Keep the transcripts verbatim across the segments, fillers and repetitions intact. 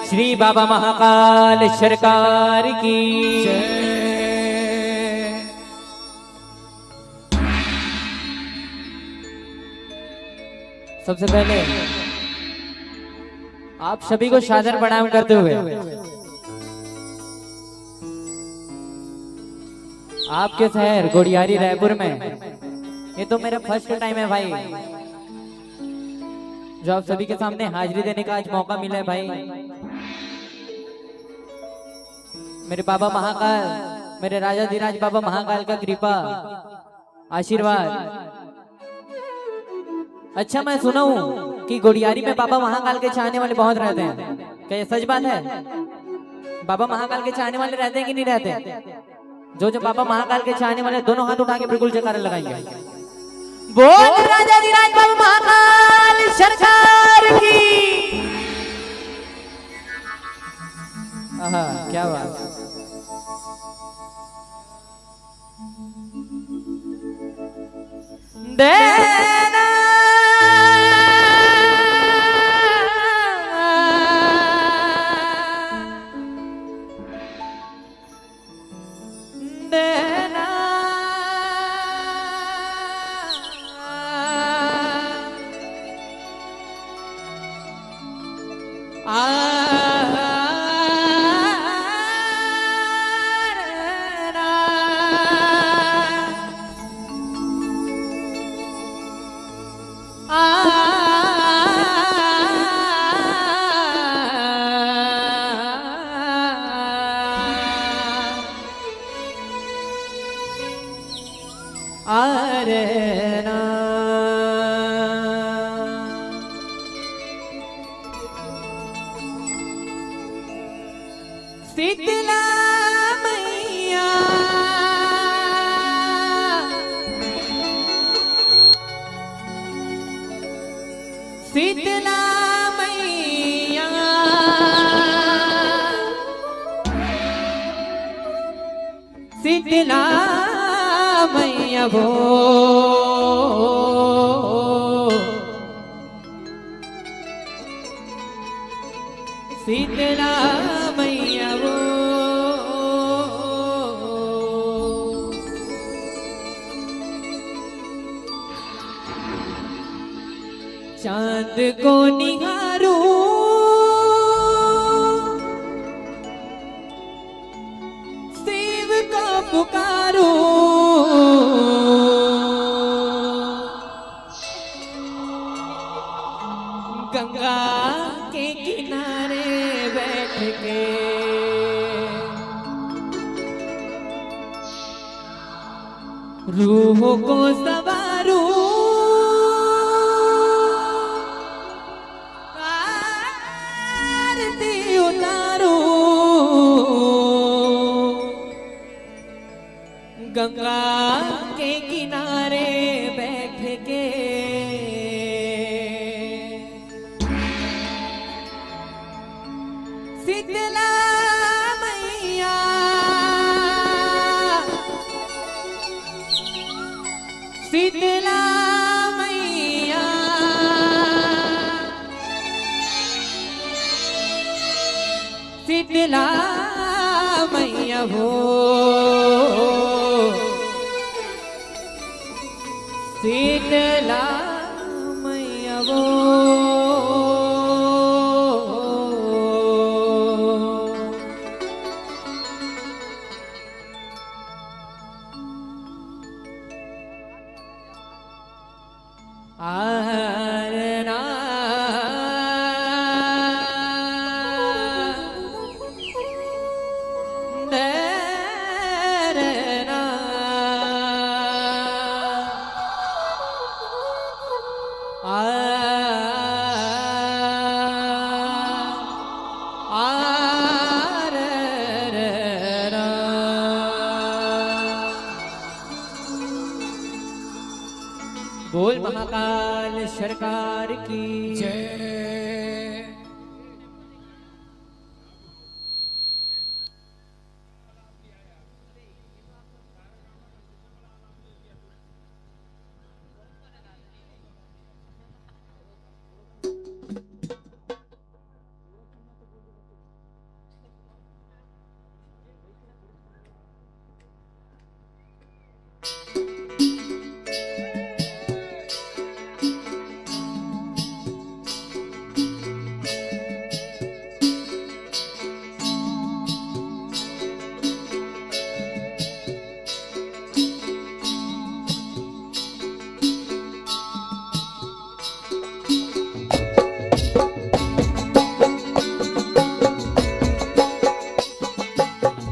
श्री बाबा महाकाल सरकार की। सबसे पहले आप सभी को सादर प्रणाम करते हुए आपके शहर गोड़ियारी रायपुर में ये तो मेरा फर्स्ट टाइम है भाई, जो आप सभी के सामने हाजिरी देने का आज मौका मिला है भाई। मेरे बाबा महाकाल, मेरे राजाधिराज बाबा महाकाल का कृपा, आशीर्वाद। अच्छा, मैं सुना हूँ कि गोड़ियारी में बाबा महाकाल के चाहने वाले बहुत रहते हैं, क्या ये सच बात है? बाबा महाकाल के चाहने वाले रहते हैं कि नहीं रहते? जो जो बाबा महाकाल के चाहने वाले, दोनों हाथ उठा के बिल्कुल जयकारा लगाएंगे। बोल राजाधिराज बाबा महाकाल सरकार की। आहा, क्या बात। देना, देना। अरे ना। शीतला मैया, शीतला मैया, शीतला मैया वो, शीतला मैया वो। चांद को निहारूं, शिव को पुकारूं, गंगा के किनारे बैठ के रूह को संवारूं, आरती उतारूं, गंगा के किनारे बैठ के। शीतला मैया, शीतला मैया, शीतला मैया वो, शीतला मैया वो। आरना, देरना, आ, आरना। बोल महाकाल सरकार की जय।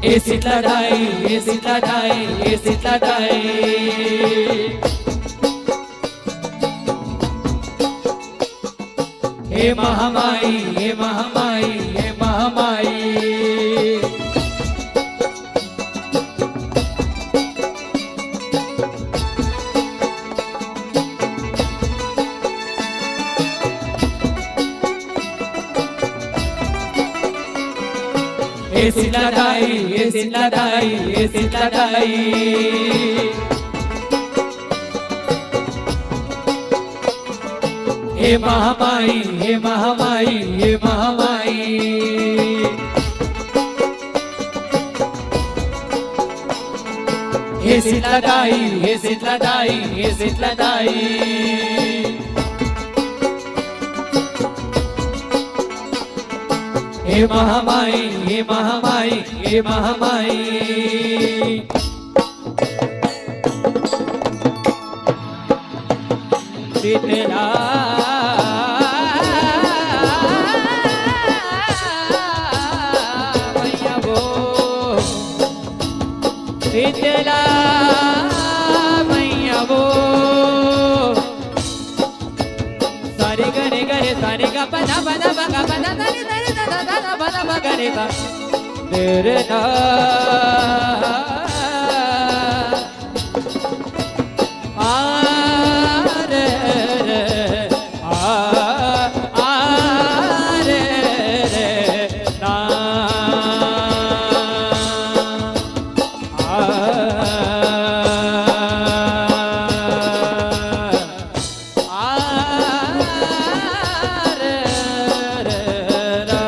ए शीतला दाई, ए शीतला दाई, ए शीतला दाई। हे महामाई, हे महामाई, हे महामाई। ए शीतला दाई, ए शीतला दाई, ए शीतला दाई। हे महामाई, हे महामाई, हे महामाई। हे शीतला दाई, हे शीतला दाई, हे शीतला दाई। हे महामाई, हे महामाई, हे महामाई। शीतला मैया वो, शीतला मैया वो। सारे गरे गरे सारे गा पदा पदा पगा पदा सारे सारे दा दा दा दा पदा पगा रे सा। तेरे ना। आ रे रे, आ, आ रे रे, ना। आ, आ रे रे, ना।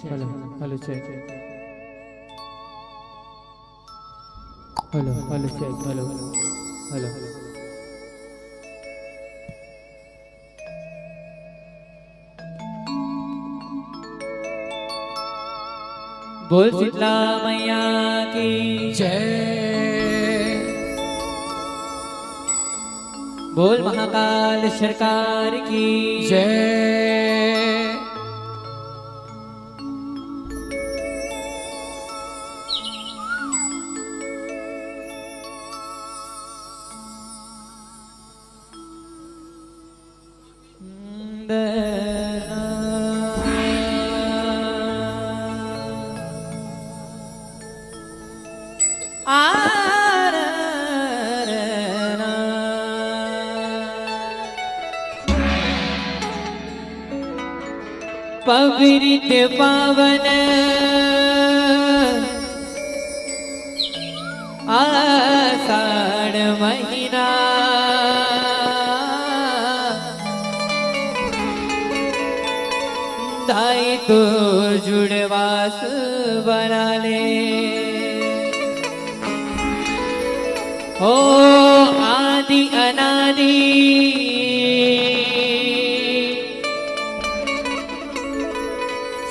Hello, hello, check. Hello, hello, check. Hello, hello. बोल शीतला मैया की जय। बोल महाकाल सरकार की जय। पवित्र पावन आषाढ़ महीना, दाई तो जुड़वास बना ले। हो आदि अनादि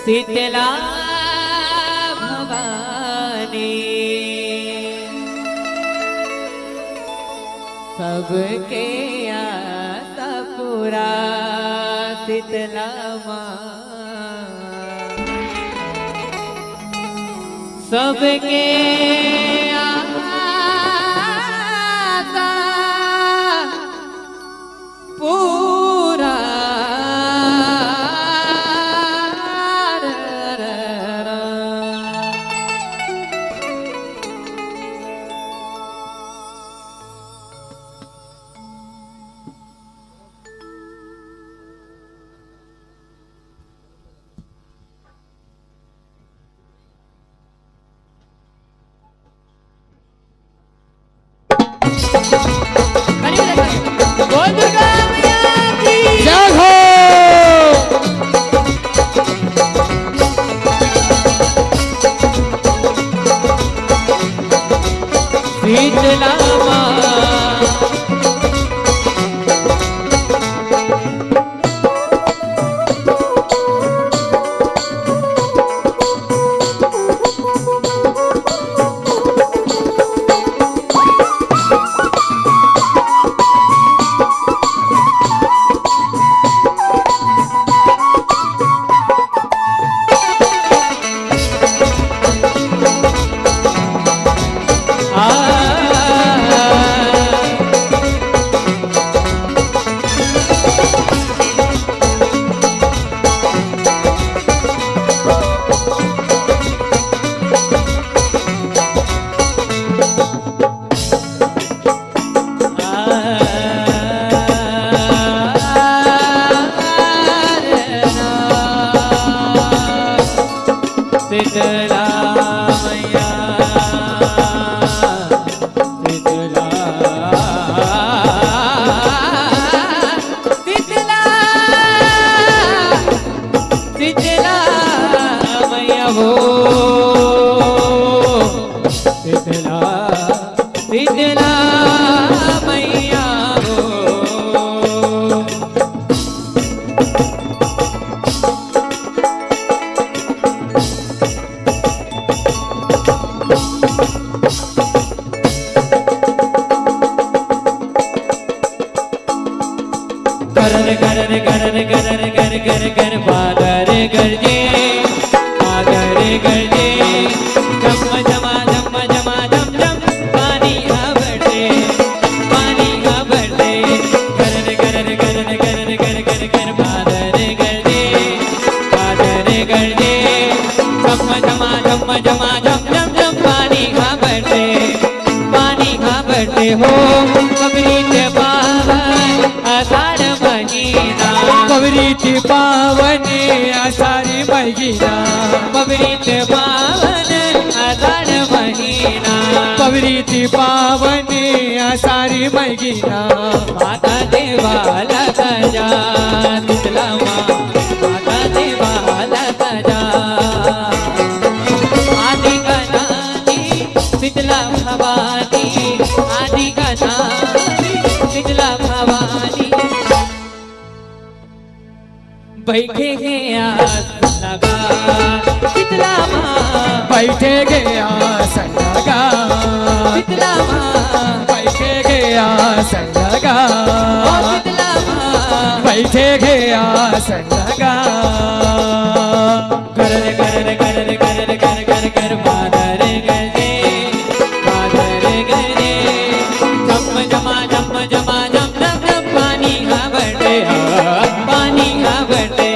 शीतला भवानी, सबके आशा पूरा शीतला माँ। सबके आशा पूरा। बोल दुर्गा मैया की जय हो। शीतला माँ। शीतला मैया, शीतला, शीतला, शीतला मैया हो, शीतला, शीतला मैया हो। गरर गरर गरर गरर गर गर गर बादर गरजे, बादर गरजे, झम झमा झम झमा झम झम, पानी हा बरसे, पानी हा बरसे, गरर गरर गरर गर गर गर गर बादर गरजे, बादर गरजे, झम झमा झम झमा झम झम झम, पानी हा बरसे, पानी हा बरसे हो, पवित्र पावन आषाढ़ महीना। पवित्र पावन आषाढ़ महीना। पवित्र पावन आषाढ़ महीना। पवित्र पावन आषाढ़ महीना। माता देवाला सजा, शीतला माँ, माता देवाला सजा। बइठे हे आसन लगा, शीतला माँ। बइठे हे आसन लगा, शीतला माँ। बइठे हे आसन लगा, ओ शीतला माँ। बइठे हे आसन लगा। कर रे कर रे कर रे कर रे कर कर कर बादर गरजे, बादर गरजे। झम झमा झम झमा झम झम झम पानी हा बरसे, हा, पानी हा बरसे।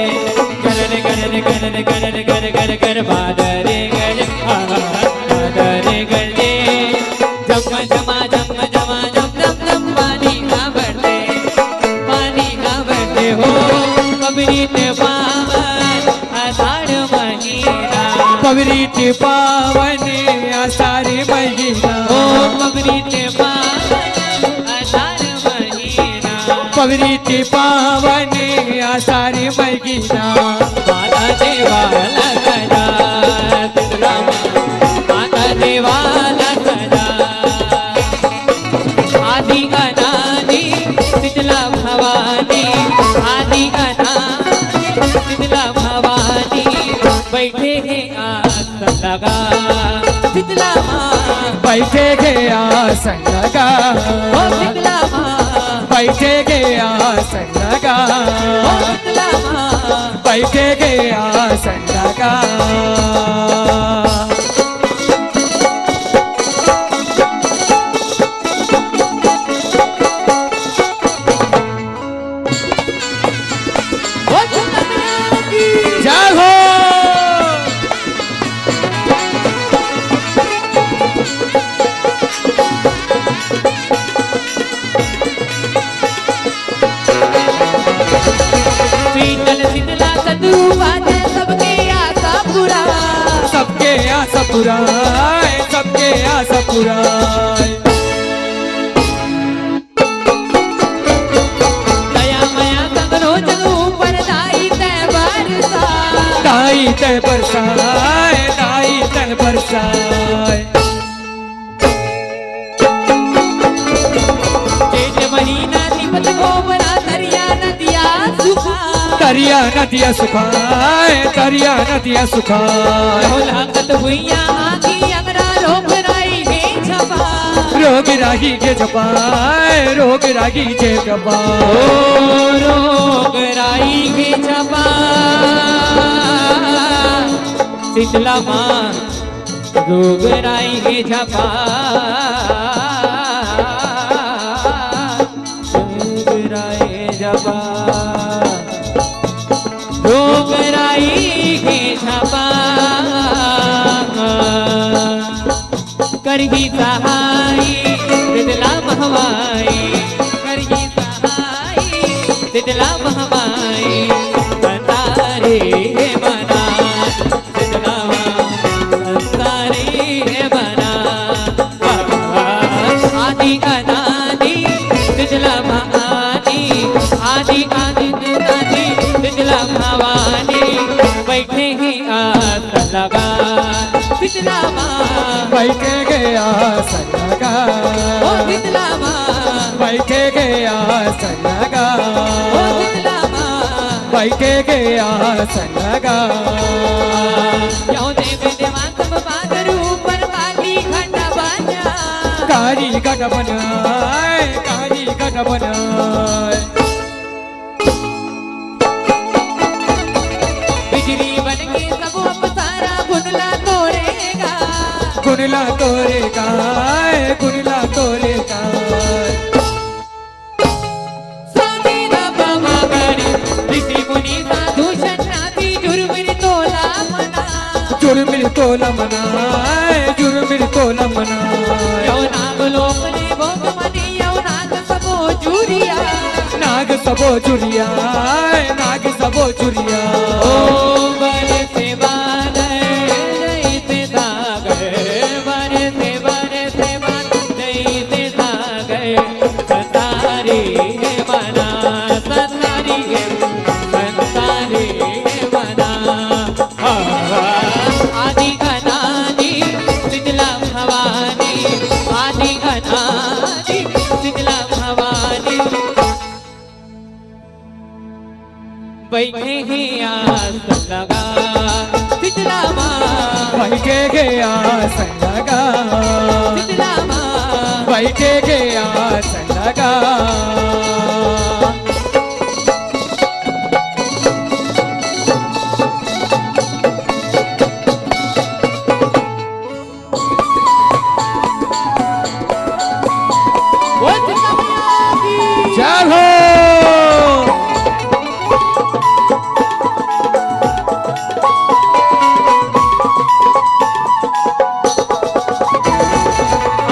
कर रे कर रे कर रे कर रे कर कर कर बादर गरजे, हा, हा, हा, बादर गरजे। झम झमा झम झमा झम झम झम पानी हा बरसे, पानी हा बरसे हो। पवित्र पावन आषाढ़ महीना। पवित्र पावन आषाढ़ महीना। ओ पवित्र पावन आषाढ़ महीना। पवित्र पावन आषाढ़ महीना। माता देवाला सजा, शीतला माँ, माता देवाला सजा। आदि अनादि शीतला भवानी, आदि अनादि शीतला भवानी, बइठे हे आसन लगा। शीतला माँ। बइठे हे आसन लगा। ओ शीतला माँ। बइठे हे आसन लगा। ओ शीतला माँ। बइठे हे आसन लगा। जय हो। शीतल शीतला सतरूपा दे सबके आशा पुराए। सबके आशा पुराए, सबके आशा पुराए। दया मया संग रोज ऊपर दाई तै बरसा। दाई तै बरसाए, दाई तै बरसाए। जेठ महीना निपत गोबरा, तरिया नदिया सुखा। तरिया नदिया सुखाए, तरिया नदिया सुखाए। लागत भुइयां आगी अंगरा, रोग राई हे झपा। रोग राई हे झपाए, रोग राई हे झपा। ओ रोग राई हे झपा। शीतला माँ। रोग राई हे झपा, रोग राई हे झपा, रोग राई हे झपा। करही सहाई शीतला महवाई, करही सहाई शीतला महवाई। संसारी हे मना, शीतला माँ, संसारी हे मना। आदि अनादि शीतला माँ आदि, आदि आदि अनादि शीतला भवानी। बइठे हे आसन लगा शीतला माँ। बइठे हे आसन लगा। ओ शीतला माँ। बइठे हे आसन लगा। ओ शीतला माँ। बइठे हे आसन लगा। यो देव देवा सब बादर ऊपर काली घट बनाए। काली घट बनाए, काली घट बनाए। बिजली बनके सब अप्सरा गुन ला तोरे गाय। गुन ला तोरे गाय, गुन ला तोरे गाय। स्वामी राम बाबा रे, ऋषि मुनि साधु सन्यासी जुर्मिल तोला मना। जुर्मिल तोला मनाए, जुर्मिल तोला मनाए। यो नाग लोक ने भोग मनी, यो नाग सबो जुरिया। नाग सबो जुरिया, नाग सबो जुरिया। ओ बरसे बादल जैसे सागर, बरसे बरसे बादल जैसे सागर। संसारी हे मना, संसारी हे, संसारी हे मना। आदि अनादि शीतला भवानी, आदि अनादि शीतला भवानी। बइठे हे आसन लगा शीतला माँ। बइठे हे आसन लगा शीतला माँ। बइठे हे आसन लगा। बोल दुर्गा मैया की। जय हो।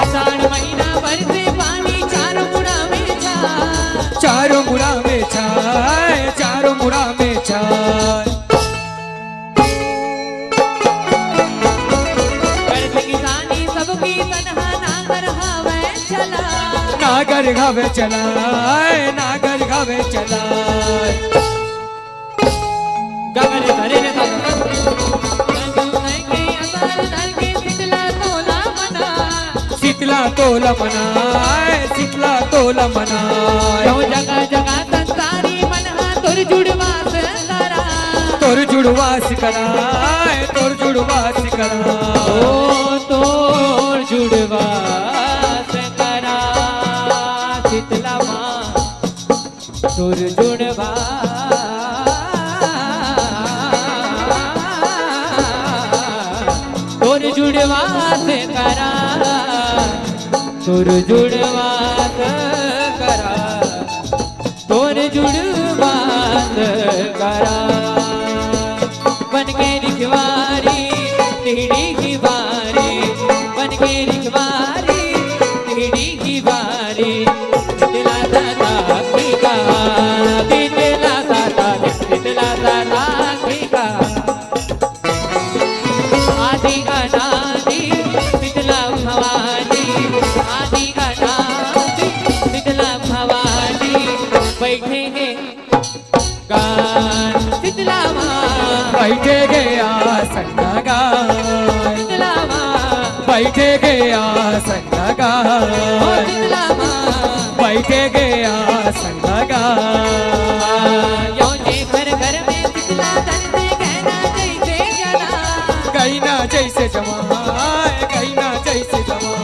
आषाढ़ महीना बरसे पानी, चारों मुड़ा में छाय। चारों मुड़ा में छाय, चारों मुड़ा में छाय। करत किसानी सबकी तनहा, नांगर हवे चला। नांगर हवे चला, नांगर हवे चला। गगन धरे रे सब। के असार धर के शीतला तोला मना। शीतला तोला मना, शीतला तोला मना। यो जगह जगह संसारी मन हा तोर जुड़वास करा। तोर जुड़वास करा, तोर जुड़वास करा। ओ तोर जुड़वास करा, शीतला माँ तोर जुड़वास, तोर जुड़वास करा, तोर जुड़वास करा। तोर जुड़वास करा। बन के रिखवारी, तिहड़ी की बारी, बन के रिखवारी, तिहड़ी की बारी। शीतला साता की कहा, शीतला साता, शीतला साता की कहा। आदि अनादि शीतला भवानी, आदि अनादि शीतला भवानी। बइठे हे गाय शीतला माँ। बइठे हे आसन लगा। शीतला माँ। बइठे हे आसन लगा। ओ शीतला माँ। बइठे हे आसन लगा। यो जे घर घर में शीतला धन से गहना जइसे जला। गहना जइसे जमा, गहना जइसे जमा।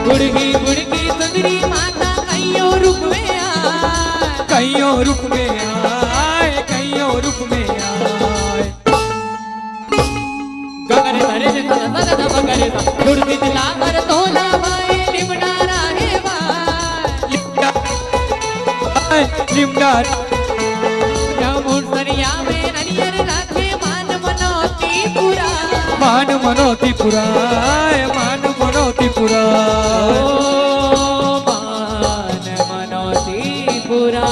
बुढ़की बुढ़की सुंदरी माता कइयो रूप में आय। कइयो रूप में आय, कइयो रूप में आय। गगन धरे से सदा सदा दब करे सा। गुड़ बिचला पर तोला भाई लिमडा रहे भाई। लिमडा। या मुंडसरिया में नरियर राखे मान मनौती पुरा। मान मनौती पुरा, मान मनौती पुरा। ओ मान मनौती पुरा।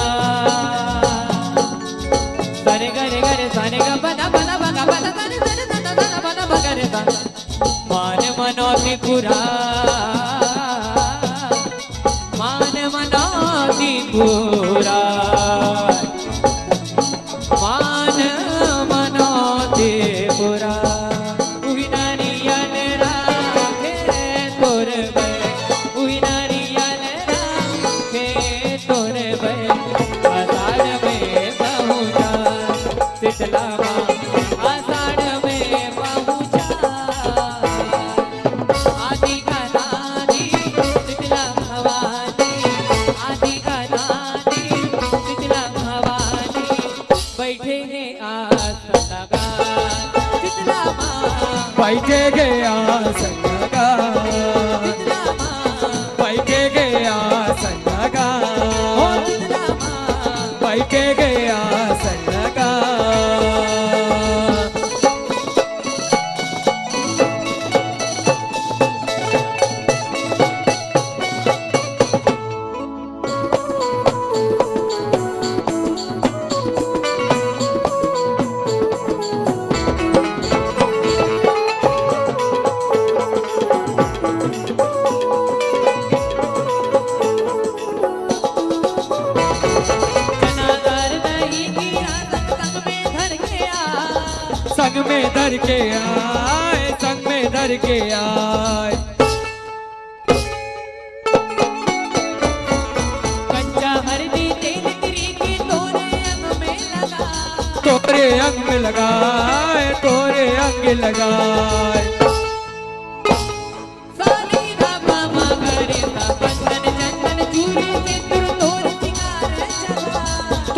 सरे गरे गरे सरे ग पदा पदा बगा पदा सरे सरे सदा सदा पदा बगरे सा। मान मनौती पुरा, मान मनौती पुरा, मान मनौती पुरा। उही नारियल राखे तोर बर, उही नारियल राखे तोर बर। आषाढ़ में पहुँचा शीतला माँ, आषाढ़ में पहुँचा। आदि अनादि शीतला भवानी, आदि अनादि शीतला भवानी। बइठे हे आसन लगा शीतला माँ। बइठे हे आसन लगा। शीतला माँ। बइठे हे आसन लगा। ओ शीतला माँ। बइठे हे आसन लगा। चना दार दही घी आसन संग में धर के आय। संग में धर के आय, संग में धर के आय। अंग लगाए, तोरे अंग लगाए।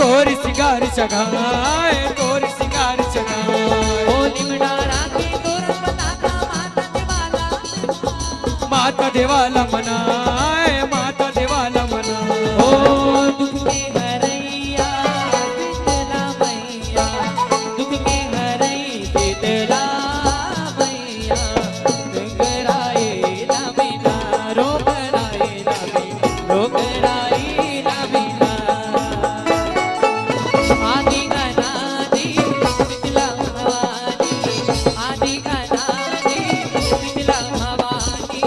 तोर सिंगार चघाए, तोर सिंगार चघाए। माता देवाला मनाए, माता देवाला मनाए। ओ दुख के हरैया शीतला मैया, दुख के हरैया शीतला मैया, टकराए ना बिना, रोकराए ना बिना, रोकराए ना बिना। आदि अनादि शीतला भवानी, आदि अनादि शीतला भवानी।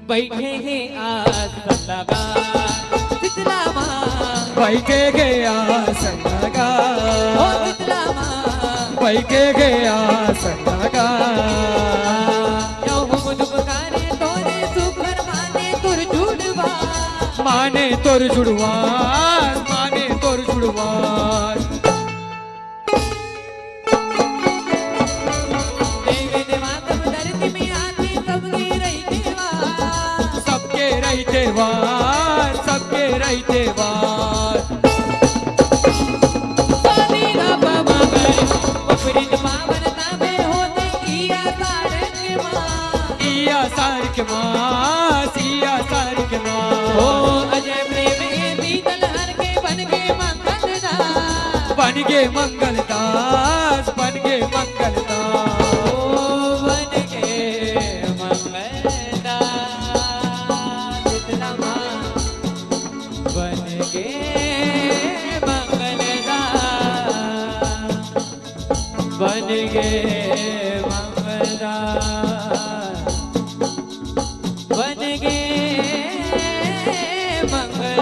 बैठे हे आसन लगा शीतला माँ। बैठे हे आसन लगा। ओ शीतला माँ। बैठे हे आसन लगा। यो हम दुख कारे तोरे सुखर माने तोर जुड़वा। माने तोर जुड़वा, माने तोर जुड़वा। देवी देवा सब धरती में आके सबके रहिते वास। सबके रहिते वास, सबके रहिते वास। सानी रा बाबा गए, पपरी पावन ताबे होते किया सारे के माँ। किया सारे के माँ, किया सारे के माँ। ओ अजय प्रेम के शीतल हर के बन के मंगल दास। बन के मंगल दास, बन के मंगल दास। ओ बन के मंगल दास, शीतला माँ। बन के मंगल दास, बन के मंगल दास। बन गे मंगल।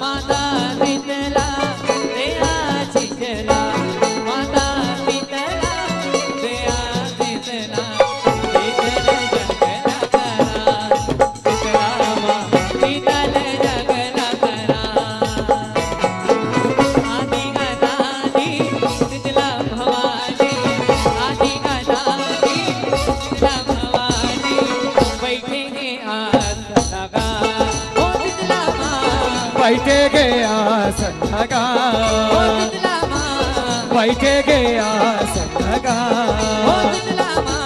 माता शीतला दया शीतला, माता शीतला दया शीतला, शीतल जगला करा। शीतला माँ, शीतल जगला करा। आदि अनादि शीतला भवानी, आदि अनादि शीतला भवानी। बैठे हे आसन लगा, ओ शीतला माँ। बैठे हे आसन लगा। ओ शीतला माँ। बैठे हे आसन लगा। ओ शीतला माँ।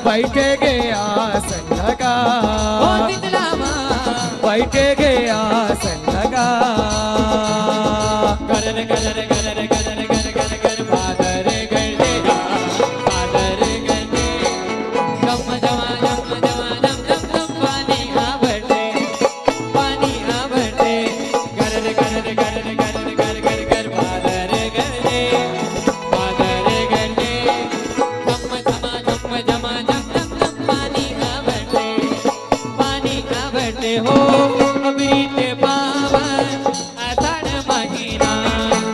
बैठे हे आसन लगा। ओ शीतला माँ। बैठे हे आसन लगा। गरर गरर गरर गरर गरर गरर गरर बादर गरजे, बादर गरजे। जम जमा जम जमा जम जम जम पानी आवटे, पानी आवटे। गरर गरर गरर गरर गरर गरर बादर गरजे, बादर गरजे। जम जमा जम जमा जम जम जम पानी आवटे, पानी आवटे हो। अमृत पावन आषाढ़ महीना।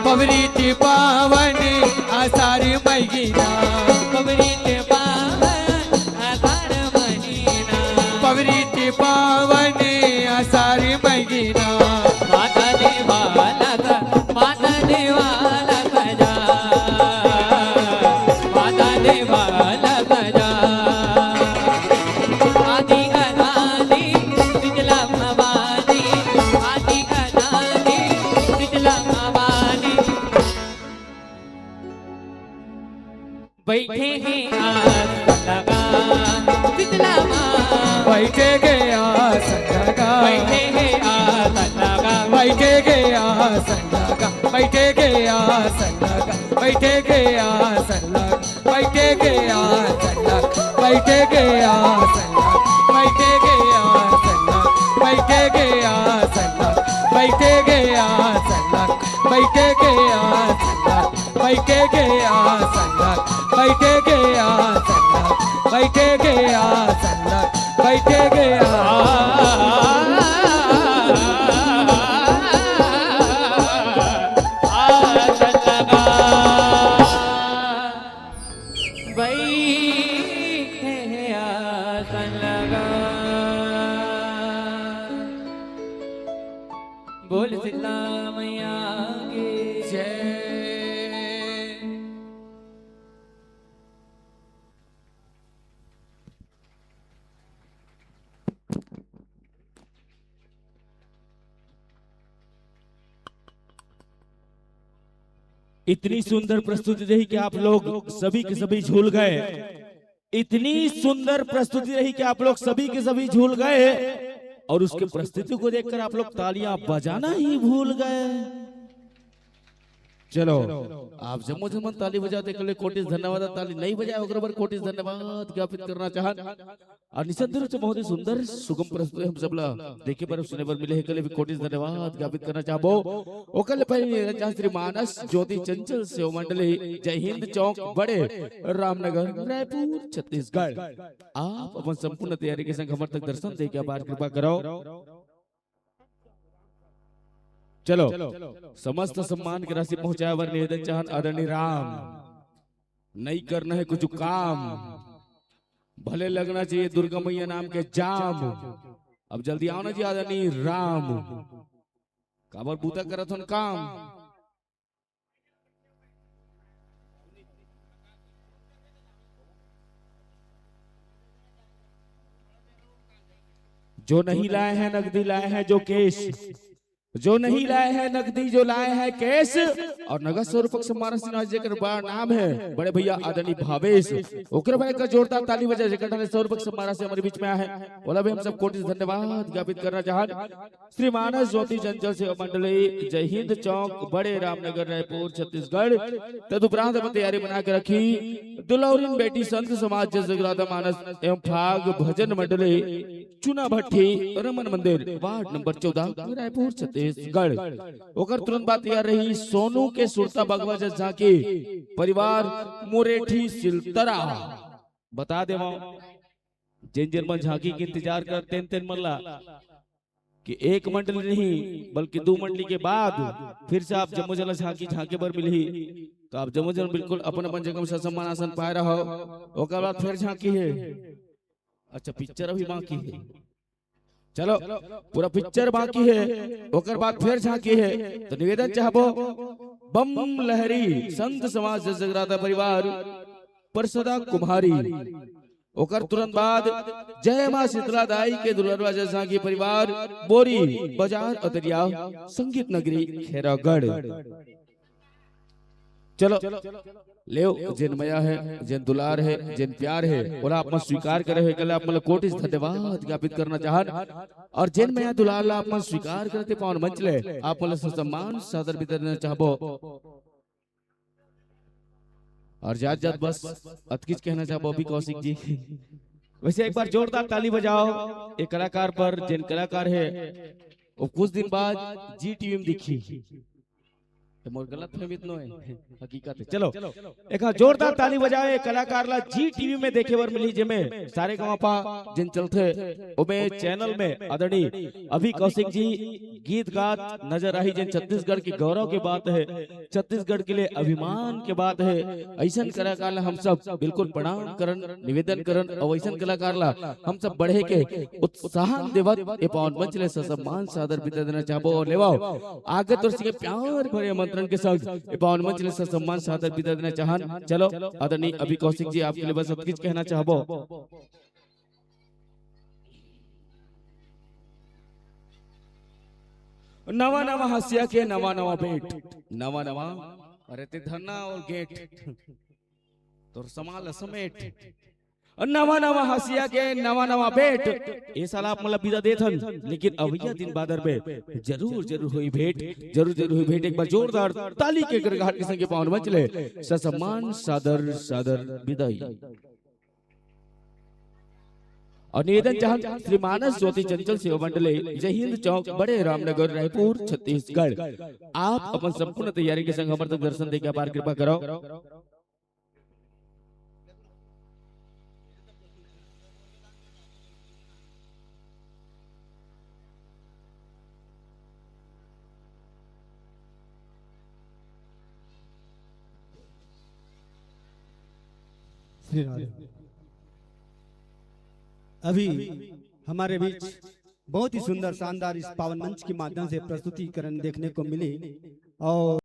पवित्र पावन आषाढ़ महीना। पवित्र पावन आषाढ़ महीना। पवित्र पावन आषाढ़ महीना। माता देवाला सा, माता देवाला सजा। माता देवाला सजा। आदि अनादि शीतला भवानी, आदि अनादि शीतला भवानी। बैठे हे आसन लगा शीतला माँ। बैठे हे आसन लगा। बैठे हे आसन लगा। बैठे हे आसन लगा। बैठे हे आसन लगा। बैठे हे आसन लगा। बैठे हे आसन लगा, बैठे हे आसन लगा, बैठे हे आसन लगा, बैठे हे आसन लगा, बैठे हे आसन लगा, बैठे हे आसन लगा, बैठे हे आसन लगा, बैठे हे आसन लगा, बैठे हे आसन लगा, बैठे हे आ- आसन लगा। बैठे बोल शीतला मैया की जय। इतनी सुंदर प्रस्तुति रही कि आप लोग सभी के सभी झूल गए। इतनी सुंदर प्रस्तुति रही कि आप लोग सभी के सभी झूल गए और उसके प्रस्तुति को देखकर आप लोग तालियां बजाना ही भूल गए। चलो, आप जम्मो जमन ताली बजाते के लिए कोटिस धन्यवाद। ताली नहीं बजाए ओकरे बर कोटिस धन्यवाद ज्ञापित करना चाहन। और निसंदेह रूप से बहुत ही सुंदर सुगम प्रस्तुति हम सबला देखे बर सुने बर मिले हे, के लिए भी कोटिस धन्यवाद ज्ञापित करना चाहबो। ओकर ले पहले निवेदन चाहत श्री मानस ज्योति चंचल सेवा मंडली, जय हिंद चौक, बड़े रामनगर, रायपुर, छत्तीसगढ़। आप अपन संपूर्ण तैयारी के संग हमर तक दर्शन दे के अपार कृपा करो। चलो, समस्त सम्मान के राशि पहुंचाए बर निवेदन चाहन आदरणीय राम, नहीं करना है कुछ काम, भले लगना चाहिए दुर्गा मैया नाम के जाम। अब जल्दी आओ ना जी आदरणीय राम, काबर बूता करत हन काम। जो नहीं लाए हैं नगदी, लाए हैं जो कैश। जो नहीं लाए हैं नगदी, जो लाए हैं कैश। और नगद सौ रुपये के सम्मान राशि जेकर बड़ा नाम है बड़े भैया आदरणीय भावेश, ओकरे भाई का जोरदार ताली बजा जेकर ढाले सौ रुपये के सम्मान राशि हमारे बीच में आए हैं। ओला भी हम सब कोटि से धन्यवाद ज्ञापित करना चाहत श्री मानस ज्योति चंचल सेवा मंडली, जय हिंद चौक, बड़े रामनगर, रायपुर, छत्तीसगढ़। तदुपरांत अपन तैयारी बना के रखी दुलौरिन बेटी संत समाज जय जगराता मानस एवं फाग भजन मंडली, चुना भट्टी, रमन मंदिर, वार्ड नंबर चौदह, रायपुर, छत्तीसगढ़। ओकर तुरंत बाद तैयार रही सोनू के सुरता बगवा जस झांकी, परिवार मुरेठी सिलतरा। बता देवं, जेन जेन मन झांकी के इंतजार करते तेन तेन मन ला कि एक मंडली नहीं बल्कि दो मंडली के बाद फिर से आप जम्मो जन ला झांकी झांके बर मिलही, तो आप जम्मो जन बिल्कुल अपन अपन जगह में ससम्मान आसन पाए रहो। ओकर बाद फिर झांकी है। अच्छा, पिक्चर अभी बाकी है। चलो, पूरा पिक्चर बाकी है, ओकर बाद फिर झांकी है। तो निवेदन चाहबो, बम लहरी संत समाज जय जगराता परिवार, परसदा कुम्हारी, ओकर तुरंत बाद जय माँ शीतला दाई के दुलरवा जय झांकी परिवार, बोरी बाजार अतरिया, संगीत नगरी खैरागढ़। चलो, लेव, जेन मया है, जेन दुलार है, जेन प्यार है, ओला आप मन स्वीकार करे हो, एकला आप मन ला कोटि से धन्यवाद ज्ञापित करना चाहन। और जेन मया दुलार ला आप मन स्वीकार करते पावन मंच ले, आप मन ला ससम्मान सादर विदा देना चाहबो। और जात जात बस अतकिच कहना चाहबो अभी कौशिक जी। वैसे एक बार जोरदार ताली बजाओ एक कलाकार पर, जेन कलाकार है वो कुछ दिन बाद जी टीवी में दिखी। तो मोर गलत फहमी तो नोहे, हकीकत है। चलो, एक जोरदार ताली बजाओ एक कलाकार ला जी टीवी में देखे बर मिली, जेमे सारे गाँव पा जिन चलथे ओमे चैनल में आदरणीय अभी कौशिक जी गीत गात नजर आही, जेन छत्तीसगढ़ के गौरव के बात है, छत्तीसगढ़ के लिए अभिमान के बात है। ऐसन कलाकार ला हम सब बिल्कुल प्रणाम करन, निवेदन करन और ऐसन कलाकार ला हम सब बढ़े के उत्साहन देवत ए पावन मंच ले ससम्मान सादर विदा देना चाहबो। और लेवाओ आगे तोर से प्यार भरे आमंत्रण के संग ए पावन मंच ले ससम्मान सादर विदा देना चाहन। चलो आदरणीय अभी कौशिक जी आपके लिए बस अतकिच कहना चाहबो। नवा नवा हसिया के नवा नवा बेट, नवा नवा, अरे ते धरना और गेट, तोर समाल समेट। नवा नवा हसिया के नवा नवा बेट, ए साल आप मन ला विदा देथन, लेकिन अवइया दिन बादर में जरूर जरूर होई भेंट, जरूर जरूर होई भेंट। एक बार जोरदार ताली के गड़गड़ाहट के संग पावन मंच ले ससम्मान सादर सादर विदाई। और निवेदन चाहन श्री मानस ज्योति चंचल सेवा मंडली, जय हिंद चौक, बड़े रामनगर, रायपुर, छत्तीसगढ़। आप अपन संपूर्ण तैयारी के संग हमर तक दर्शन देके अपार कृपा करो। श्री राधे। अभी हमारे बीच बहुत ही सुंदर, शानदार इस पावन मंच के माध्यम से प्रस्तुतिकरण देखने को मिली। और